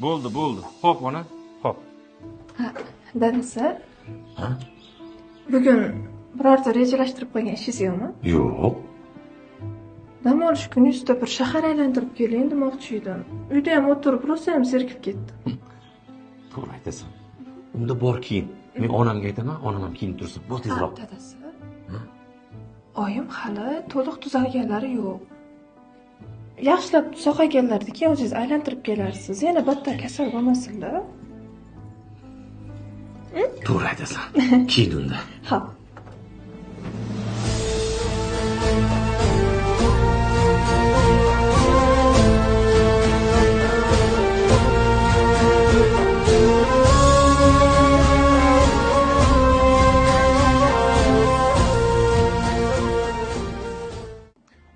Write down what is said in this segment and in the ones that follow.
Bo'ldi, bo'ldi. Xo'p, ona, xo'p. Ha, dadasi. Ha? Bugun birorta rejalashtirib qo'ygan ishingiz yo'qmi? Yo'q. Dam olish kuni ustida bir shahar aylantirib keling demoqchi edim. Uyda ham o'tirib rosa ham zerikib ketdim. To'g'ri aytasan. Unda bor kiyin. Men onamga aytaman, onam ham kiyinib tursin. Bor tezroq. Dadasi. Oyim hali to'liq tuzalganlari yo'q. Yaxshilab sog'ayganlarida keyin o'zingiz aylantirib kelarsiz. Yana battar kasal bo'lmasinlar. To'g'ri aytasan. Kiyin unda. Ha.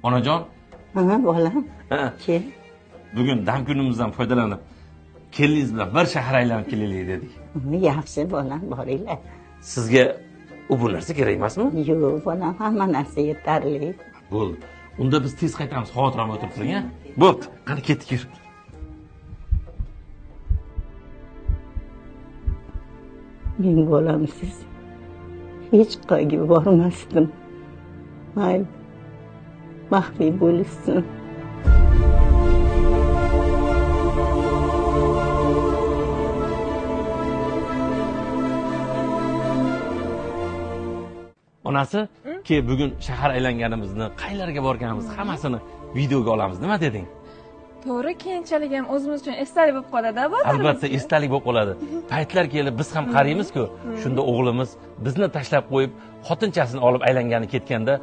Onajon. Ha, bolam. Kel. Bugun dam kunimizdan foydalanib keliningiz bilan bir shahar aylanib kelaylik dedik. Yaxshi bolam, boringlar. Sizga u bu narsa kerak emasmi? Yo'q, bolam, hamma narsa yetarli. Bo'ldi. Unda biz tez qaytamiz, xavotir olmay o'tirib turing, a? Bo'pti. Qani ketdik, yur. Men bolamsiz hech qayerga bormasdim. Mayli. Baxtli bo'lishsin. Onasi, ke bugun shahar aylanganimizni, qaylarga borganimizni hammasini videoga olamiz. Nima deding? To'g'ri, keyinchalik ham o'zimiz uchun esdalik bo'lib qoladi, albatta. Albatta, esdalik bo'lib qoladi. Paytlar kelib biz ham qaraymiz-ku, shunda o'g'limiz bizni tashlab qo'yib, xotinchasini olib aylangani ketganda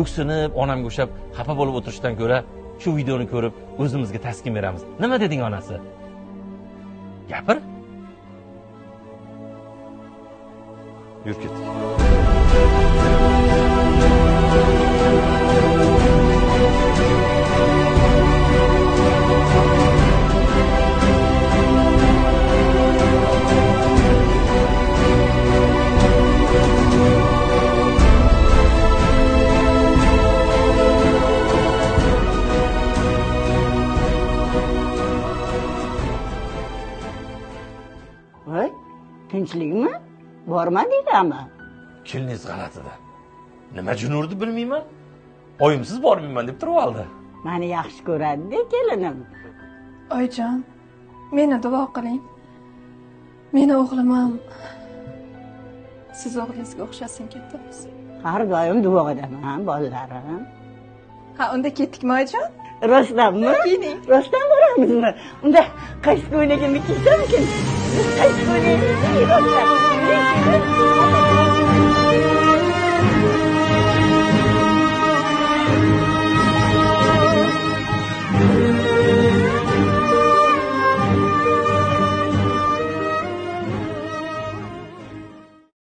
o'ksinib, onamga o'xshab xafa bo'lib o'tirishdan ko'ra shu videoni ko'rib o'zimizga taskin beramiz. Nima deding onasi? Gapir. Yur ketdik. Voy, tinchlikmi? Bormadinglarmi? Keliningiz g'alatida. Nima jin urdi bilmayman. Oyimsiz bormayman deb turib oldi. Meni yaxshi ko'radi-da kelinim. Oyijon, meni duo qiling. Meni o'g'lim ham siz o'g'lingizga o'xshasin katta bo'lsin. Har doim duodaman, bolalarim. Ha, unda ketdikmi oyijon? Rostdanmi? Rostdan boramizmi? Unda qaysi ko'ylagimni kiysamkin? Qaysi ko'ylagimni rostdan?